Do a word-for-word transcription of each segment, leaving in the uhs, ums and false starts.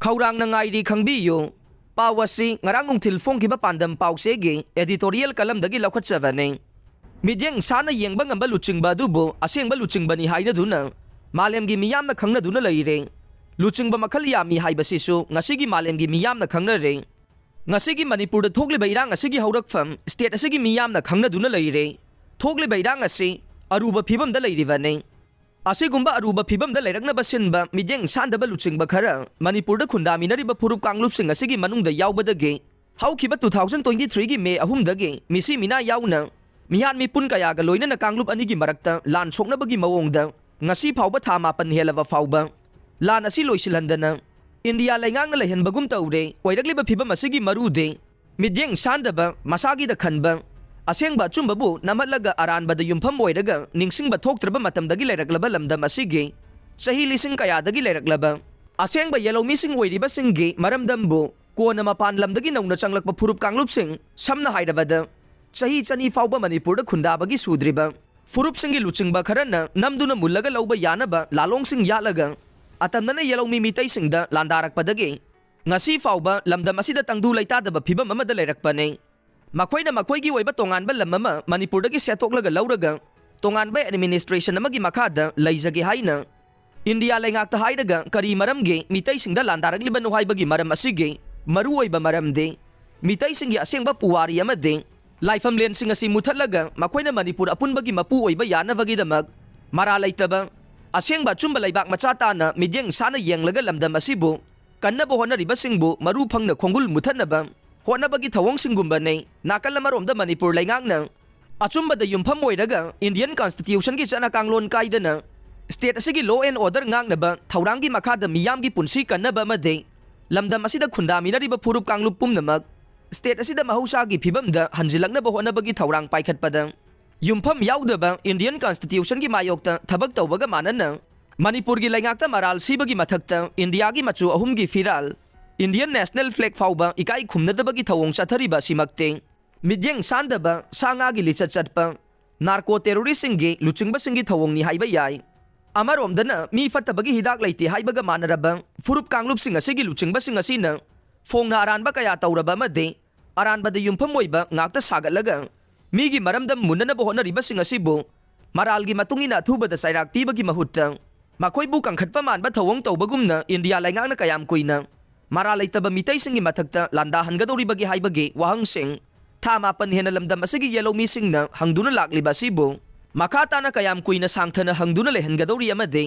ꯈꯧꯔꯥꯡꯅ ꯉꯥꯏꯔꯤ ꯈꯪꯕꯤꯌꯨ꯫ ꯄꯥꯎ ꯑꯁꯤ ꯉꯔꯥꯡ ꯅꯨꯡꯊꯤꯜ ꯐꯣꯡꯈꯤꯕ ꯄꯥꯟꯗꯝ ꯄꯥꯎꯆꯦꯒꯤ editorial columnꯗꯒꯤ ꯂꯧꯈꯠꯆꯕꯅꯤ꯫ ꯃꯤꯠꯌꯦꯡ ꯁꯥꯅ ꯌꯦꯡꯕ ꯉꯝꯕ ꯂꯨꯆꯤꯡꯕ ꯑꯗꯨꯕꯨ ꯑꯁꯦꯡꯕ ꯂꯨꯆꯤꯡꯕꯅꯤ ꯍꯥꯏꯅꯗꯨꯅ ꯃꯥꯂꯦꯝꯒꯤ ꯃꯤꯌꯥꯝꯅ ꯈꯪꯅꯗꯨꯅ ꯂꯩꯔꯦ꯫ ꯂꯨꯆꯤꯡꯕ ꯃꯈꯜ ꯌꯥꯝꯃꯤ ꯍꯥꯏꯕꯁꯤꯁꯨ ꯉꯁꯤꯒꯤ ꯃꯥꯂꯦꯝꯒꯤ ꯃꯤꯌꯥꯝꯅ ꯈꯪꯅꯔꯦ꯫ ꯉꯁꯤꯒꯤ ꯃꯅꯤꯄꯨꯔꯗ ꯊꯣꯛꯂꯤꯕ ꯏꯔꯥꯡ ꯑꯁꯤꯒꯤ ꯍꯧꯔꯛꯐꯝ state ꯑꯁꯤꯒꯤ ꯃꯤꯌꯥꯝꯅ ꯈꯪꯅꯗꯨꯅ ꯂꯩꯔꯦ꯫ ꯊꯣꯛꯂꯤꯕ ꯏꯔꯥꯡ ꯑꯁꯤ ꯑꯔꯨꯕ ꯐꯤꯕꯝꯗ ꯂꯩꯔꯤꯕꯅꯤ꯫ ꯑꯁꯤꯒꯨꯝꯕ ꯑꯔꯨꯕ ꯐꯤꯕꯝꯗ ꯂꯩꯔꯛꯅꯕ ꯁꯤꯟꯕ ꯃꯤꯠꯌꯦꯡ ꯁꯥꯟꯗꯕ ꯂꯨꯆꯤꯡꯕ ꯈꯔ ꯃꯅꯤꯄꯨꯔꯗ ꯈꯨꯟꯗꯥꯃꯤꯟꯅꯔꯤꯕ ꯐꯨꯔꯨꯞ ꯀꯥꯡꯂꯨꯞꯁꯤꯡ ꯑꯁꯤꯒꯤ ꯃꯅꯨꯡꯗ ꯌꯥꯎꯕꯗꯒꯤ ꯍꯧꯈꯤꯕ two thousand twenty threeꯒꯤ May ꯑꯍꯨꯝꯗꯒꯤ ꯃꯤꯁꯤ ꯃꯤꯅꯥ ꯌꯥꯎꯅ ꯃꯤꯍꯥꯠ ꯃꯤꯄꯨꯟ ꯀꯌꯥꯒ ꯂꯣꯏꯅꯅ ꯀꯥꯡꯂꯨꯞ ꯑꯅꯤꯒꯤ ꯃꯔꯛꯇ ꯂꯥꯟ ꯁꯣꯛꯅꯕꯒꯤ ꯃꯑꯣꯡꯗ ꯉꯁꯤ ꯐꯥꯎꯕ ꯊꯥ ꯃꯥꯄꯟ ꯍꯦꯜꯂꯕ ꯐꯥꯎꯕ ꯂꯥꯟ ꯑꯁꯤ ꯂꯣꯏꯁꯤꯜꯍꯟꯗꯅ ꯏꯟꯗꯤꯌꯥ ꯂꯩꯉꯥꯛꯅ ꯂꯩꯍꯟꯕꯒꯨꯝ ꯇꯧꯔꯦ꯫ ꯑꯣꯏꯔꯛꯂꯤꯕ ꯐꯤꯕꯝ ꯑꯁꯤꯒꯤ ꯃꯔꯨꯗꯤ ꯃꯤꯠꯌꯦꯡ ꯁꯥꯟꯗꯕ, ꯃꯁꯥꯒꯤꯗ ꯈꯟꯕ, ꯑꯁꯦꯡꯕ ꯑꯆꯨꯝꯕꯕꯨ ꯅꯝꯍꯠꯂꯒ ꯑꯔꯥꯟꯕꯗ ꯌꯨꯝꯐꯝ ꯑꯣꯏꯔꯒ ꯅꯤꯡꯁꯤꯡꯕ ꯊꯣꯛꯇ꯭ꯔꯕ ꯃꯇꯝꯗꯒꯤ ꯂꯩꯔꯛꯂꯕ ꯂꯝꯗꯝ ꯑꯁꯤꯒꯤ ꯆꯍꯤ ꯂꯤꯁꯤꯡ ꯀꯌꯥꯗꯒꯤ ꯂꯩꯔꯛꯂꯕ ꯑꯁꯦꯡꯕ ꯌꯦꯜꯍꯧꯃꯤꯁꯤꯡ ꯑꯣꯏꯔꯤꯕꯁꯤꯡꯒꯤ ꯃꯔꯝꯗꯝꯕꯨ ꯀꯣꯟꯅ ꯃꯄꯥꯟ ꯂꯝꯗꯒꯤ ꯅꯧꯅ ꯆꯪꯂꯛꯄ ꯐꯨꯔꯨꯞ ꯀꯥꯡꯂꯨꯞꯁꯤꯡ, ꯁꯝꯅ ꯍꯥꯏꯔꯕꯗ ꯆꯍꯤ ꯆꯅꯤ ꯐꯥꯎꯕ ꯃꯅꯤꯄꯨꯔꯗ ꯈꯨꯟꯗꯥꯕꯒꯤ ꯁꯨꯗ꯭ꯔꯤꯕ ꯐꯨꯔꯨꯞꯁꯤꯡꯒꯤ ꯂꯨꯆꯤꯡꯕ ꯈꯔꯅ ꯅꯝꯗꯨꯅ ꯃꯨꯜꯂꯒ ꯂꯧꯕ ꯌꯥꯅꯕ ꯂꯥꯂꯣꯡꯁꯤꯡ ꯌꯥꯠꯂꯒ ꯑꯇꯝꯅꯅ ꯌꯦꯜꯍꯧꯃꯤ ꯃꯤꯇꯩꯁꯤꯡꯗ ꯂꯥꯟꯗꯥꯔꯛꯄꯗꯒꯤ ꯉꯁꯤ ꯐꯥꯎꯕ ꯂꯝꯗꯝ ꯑꯁꯤꯗ ꯇꯪꯗꯨ ꯂꯩꯇꯥꯗꯕ ꯐꯤꯕꯝ ꯑꯃꯗ ꯂꯩꯔꯛꯄꯅꯤ꯫ ꯃꯈꯣꯏꯅ ꯃꯈꯣꯏꯒꯤ ꯑꯣꯏꯕ ꯇꯣꯉꯥꯟꯕ ꯂꯝ ꯑꯃ ꯃꯅꯤꯄꯨꯔꯗꯒꯤ ꯁꯦꯠꯇꯣꯛꯂꯒ ꯂꯧꯔꯒ ꯇꯣꯉꯥꯟꯕ administration ꯑꯃꯒꯤ ꯃꯈꯥꯗ ꯂꯩꯖꯒꯦ ꯍꯥꯏꯅ ꯏꯟꯗꯤꯌꯥ ꯂꯩꯉꯥꯛꯇ ꯍꯥꯏꯔꯒ ꯀꯔꯤ ꯃꯔꯝꯒꯤ ꯃꯤꯇꯩꯁꯤꯡꯗ ꯂꯥꯟꯗꯥꯔꯛꯂꯤꯕꯅꯣ ꯍꯥꯏꯕꯒꯤ ꯃꯔꯝ ꯑꯁꯤꯒꯤ ꯃꯔꯨꯑꯣꯏꯕ ꯃꯔꯝꯗꯤ ꯃꯤꯇꯩꯁꯤꯡꯒꯤ ꯑꯁꯦꯡꯕ ꯄꯨꯋꯥꯔꯤ ꯑꯃꯗꯤ ꯂꯥꯏꯐꯝꯂꯦꯟꯁꯤꯡ ꯑꯁꯤ ꯃꯨꯊꯠꯂꯒ ꯃꯈꯣꯏꯅ ꯃꯅꯤꯄꯨꯔ ꯑꯄꯨꯟꯕꯒꯤ ꯃꯄꯨ ꯑꯣꯏꯕ ꯌꯥꯅꯕꯒꯤꯗꯃꯛ ꯃꯔꯥ ꯂꯩꯇꯕ ꯑꯁꯦꯡꯕ ꯑꯆꯨꯝꯕ ꯂꯩꯕꯥꯛ ꯃꯆꯥ ꯇꯥꯅ ꯃꯤꯠꯌꯦꯡ ꯁꯥꯅ ꯌꯦꯡꯂꯒ ꯂꯝꯗꯝ ꯑꯁꯤꯕꯨ ꯀꯟꯅꯕ ꯍꯣꯠꯅꯔꯤꯕꯁꯤꯡꯕꯨ ꯃꯔꯨ ꯐꯪꯅ ꯈꯣꯡꯒꯨꯜ ꯃꯨꯊꯠꯅꯕ ꯍꯣꯠꯅꯕꯒꯤ ꯊꯧꯑꯣꯡꯁꯤꯡꯒꯨꯝꯕꯅꯤ꯫ ꯅꯥꯀꯜ ꯑꯃꯔꯣꯝꯗ ꯃꯅꯤꯄꯨꯔ ꯂꯩꯉꯥꯛꯅ ꯑꯆꯨꯝꯕꯗ ꯌꯨꯝꯐꯝ ꯑꯣꯏꯔꯒ Indian Constitutionꯒꯤ ꯆꯠꯅ ꯀꯥꯡꯂꯣꯟ ꯀꯥꯏꯗꯅ state ꯑꯁꯤꯒꯤ law and order ꯉꯥꯛꯅꯕ ꯊꯧꯔꯥꯡꯒꯤ ꯃꯈꯥꯗ ꯃꯤꯌꯥꯝꯒꯤ ꯄꯨꯟꯁꯤ ꯀꯟꯅꯕ ꯑꯃꯗꯤ ꯂꯝꯗꯝ ꯑꯁꯤꯗ ꯈꯨꯟꯗꯥꯃꯤꯟꯅꯔꯤꯕ ꯐꯨꯔꯨꯞ ꯀꯥꯡꯂꯨꯞ ꯄꯨꯝꯅꯃꯛ state ꯑꯁꯤꯗ ꯃꯍꯧꯁꯥꯒꯤ ꯐꯤꯕꯝꯗ ꯍꯟꯖꯤꯜꯂꯛꯅꯕ ꯍꯣꯠꯅꯕꯒꯤ ꯊꯧꯔꯥꯡ ꯄꯥꯏꯈꯠꯄꯗ ꯌꯨꯝꯐꯝ ꯌꯥꯎꯗꯕ Indian Constitutionꯒꯤ ꯃꯥꯌꯣꯛꯇ ꯊꯕꯛ ꯇꯧꯕꯒ ꯃꯥꯟꯅꯅ ꯃꯅꯤꯄꯨꯔꯒꯤ ꯂꯩꯉꯥꯛꯇ ꯃꯔꯥꯜ ꯁꯤꯕꯒꯤ ꯃꯊꯛꯇ ꯏꯟꯗꯤꯌꯥꯒꯤ ꯃꯆꯨ ꯑꯍꯨꯝꯒꯤ ꯐꯤꯔꯥꯜ, Indian National Flag ꯐꯥꯎꯕ ꯏꯀꯥꯏ ꯈꯨꯝꯅꯗꯕꯒꯤ ꯊꯧꯑꯣꯡ ꯆꯠꯊꯔꯤꯕ ꯑꯁꯤꯃꯛꯇꯤ ꯃꯤꯠꯌꯦꯡ ꯁꯥꯟꯗꯕ, ꯁꯥ ꯉꯥꯒꯤ ꯂꯤꯆꯠ ꯆꯠꯄ, narco terroristꯁꯤꯡꯒꯤ ꯂꯨꯆꯤꯡꯕꯁꯤꯡꯒꯤ ꯊꯧꯑꯣꯡꯅꯤ ꯍꯥꯏꯕ ꯌꯥꯏ꯫ ꯑꯃꯔꯣꯝꯗꯅ ꯃꯤ ꯐꯠꯇꯕꯒꯤ ꯍꯤꯗꯥꯛ ꯂꯩꯇꯦ ꯍꯥꯏꯕꯒ ꯃꯥꯟꯅꯔꯕ ꯐꯨꯔꯨꯞ ꯀꯥꯡꯂꯨꯞꯁꯤꯡ ꯑꯁꯤꯒꯤ ꯂꯨꯆꯤꯡꯕꯁꯤꯡ ꯑꯁꯤꯅ ꯐꯣꯡꯅ ꯑꯔꯥꯟꯕ ꯀꯌꯥ ꯇꯧꯔꯕ ꯑꯃꯗꯤ ꯑꯔꯥꯟꯕꯗ ꯌꯨꯝꯐꯝ ꯑꯣꯏꯕ ꯉꯥꯛꯇ ꯁꯥꯒꯠꯂꯒ ꯃꯤꯒꯤ ꯃꯔꯝꯗ ꯃꯨꯟꯅꯅꯕ ꯍꯣꯠꯅꯔꯤꯕꯁꯤꯡ ꯑꯁꯤꯕꯨ ꯃꯔꯥꯜꯒꯤ ꯃꯇꯨꯡ ꯏꯟꯅ ꯑꯊꯨꯕꯗ ꯆꯩꯔꯥꯛ ꯄꯤꯕꯒꯤ ꯃꯍꯨꯠꯇ ꯃꯈꯣꯏꯕꯨ ꯀꯟꯈꯠꯄ ꯃꯥꯟꯕ ꯊꯧꯑꯣꯡ ꯇꯧꯕꯒꯨꯝꯅ ꯏꯟꯗꯤꯌꯥ ꯂꯩꯉꯥꯛꯅ ꯀꯌꯥꯝ ꯀꯨꯏꯅ ꯃꯔꯥꯜ ꯂꯩꯇꯕ ꯃꯤꯇꯩꯁꯤꯡꯒꯤ ꯃꯊꯛꯇ ꯂꯥꯟꯗꯥꯍꯟꯒꯗꯧꯔꯤꯕꯒꯤ ꯍꯥꯏꯕꯒꯤ ꯋꯥꯍꯪꯁꯤꯡ ꯊꯥ ꯃꯥꯄꯟ ꯍꯦꯟꯅ ꯂꯝꯗꯝ ꯑꯁꯤꯒꯤ ꯌꯦꯜꯍꯧꯃꯤꯁꯤꯡꯅ ꯍꯪꯗꯨꯅ ꯂꯥꯛꯂꯤꯕ ꯑꯁꯤꯕꯨ ꯃꯈꯥ ꯇꯥꯅ ꯀꯌꯥꯝ ꯀꯨꯏꯅ ꯁꯥꯡꯊꯅ ꯍꯪꯗꯨꯅ ꯂꯩꯍꯟꯒꯗꯧꯔꯤ ꯑꯃꯗꯤ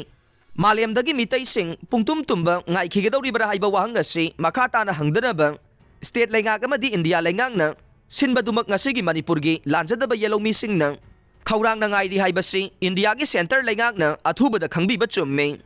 ꯃꯥꯂꯦꯝꯗꯒꯤ ꯃꯤꯇꯩꯁꯤꯡ ꯄꯨꯡꯇꯨꯝ ꯇꯨꯝꯕ ꯉꯥꯏꯈꯤꯒꯗꯧꯔꯤꯕ꯭ꯔꯥ ꯍꯥꯏꯕ ꯋꯥꯍꯪ ꯑꯁꯤ ꯃꯈꯥ ꯇꯥꯅ ꯍꯪꯗꯅꯕ ꯁ꯭ꯇꯦꯠ ꯂꯩꯉꯥꯛ ꯑꯃꯗꯤ ꯏꯟꯗꯤꯌꯥ ꯂꯩꯉꯥꯛꯅ ꯁꯤꯟꯕꯗꯨꯃꯛ ꯉꯁꯤꯒꯤ ꯃꯅꯤꯄꯨꯔꯒꯤ ꯂꯥꯟꯖꯗꯕ ꯌꯦꯜꯍꯧꯃꯤꯁꯤꯡꯅ ꯈꯧꯔꯥꯡꯅ ꯉꯥꯏꯔꯤ ꯍꯥꯏꯕꯁꯤ ꯏꯟꯗꯤꯌꯥꯒꯤ ꯁꯦꯟꯇꯔ ꯂꯩꯉꯥꯛꯅ ꯑꯊꯨꯕꯗ ꯈꯪꯕꯤꯕ ꯆꯨꯝꯃꯤ꯫